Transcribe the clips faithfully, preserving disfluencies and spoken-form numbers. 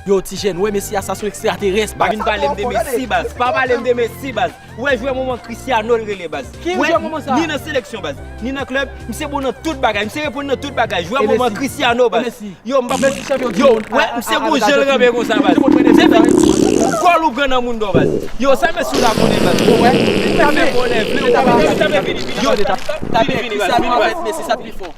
Yo, ti jèn, wè Messi a, sa se yon ekstraterès, baz. Pa vin pale m de Messi, baz. Pa pale m de Messi, baz. Ou wè jwè moman Cristiano l rele, baz. Ki jwè moman sa? Ni nan seleksyon, baz, ni nan klèb, misye bon nan tout bagay. Misye reponn nan tout bagay. Jwè moman Cristiano, baz. Yo, m pa Messi chanpyon di yo, mond. Wè, misye gon jan l ranpe konsa, baz. Se vre. Kòl ou gran nan moun do, baz. Yo, sa Messi la konnen, baz. Yo, wè. Tape, tape, vini, vini. Yo, tape, tape, vini, vini, baz. Messi sa pi fò.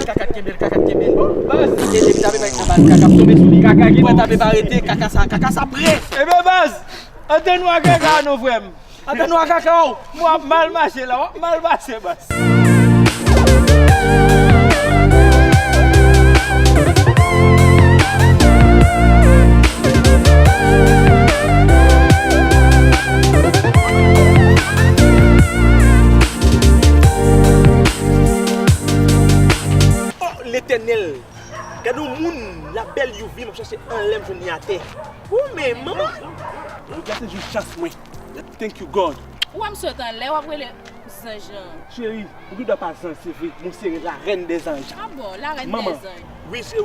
Kaka kenbe l, kaka kenbe l. Baz, e depi tape bay nan baz, kaka ap tonbe sou li. Kaka ki bon. Tape pa rete, kaka sa, kaka sa pre. Ebyen, baz, antann nou a kaka non, frè m. Antann nou a kaka w. Mwen ap mal mache la, w ap mal pase, baz. Oh, Letènèl! Gade yon moun, la bèl Youvi, m ap chache anlè m jwenn li atè. Ou menm, manman! Jodi a se jou chans mwen. Thank you, God. Ou wè m sot anlè, w ap rele zanj lan. Cheri, ou gen dwa pa zanj, se vre, men w se la reine des anges. Ah bon, la reine des anges. Wi, cheri.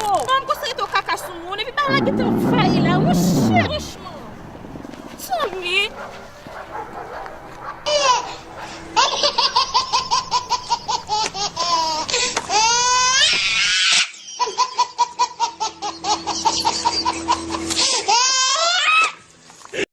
Oh, manman, konsa rete w kaka sou moun, epi bagay la gentan fayi la, wouch!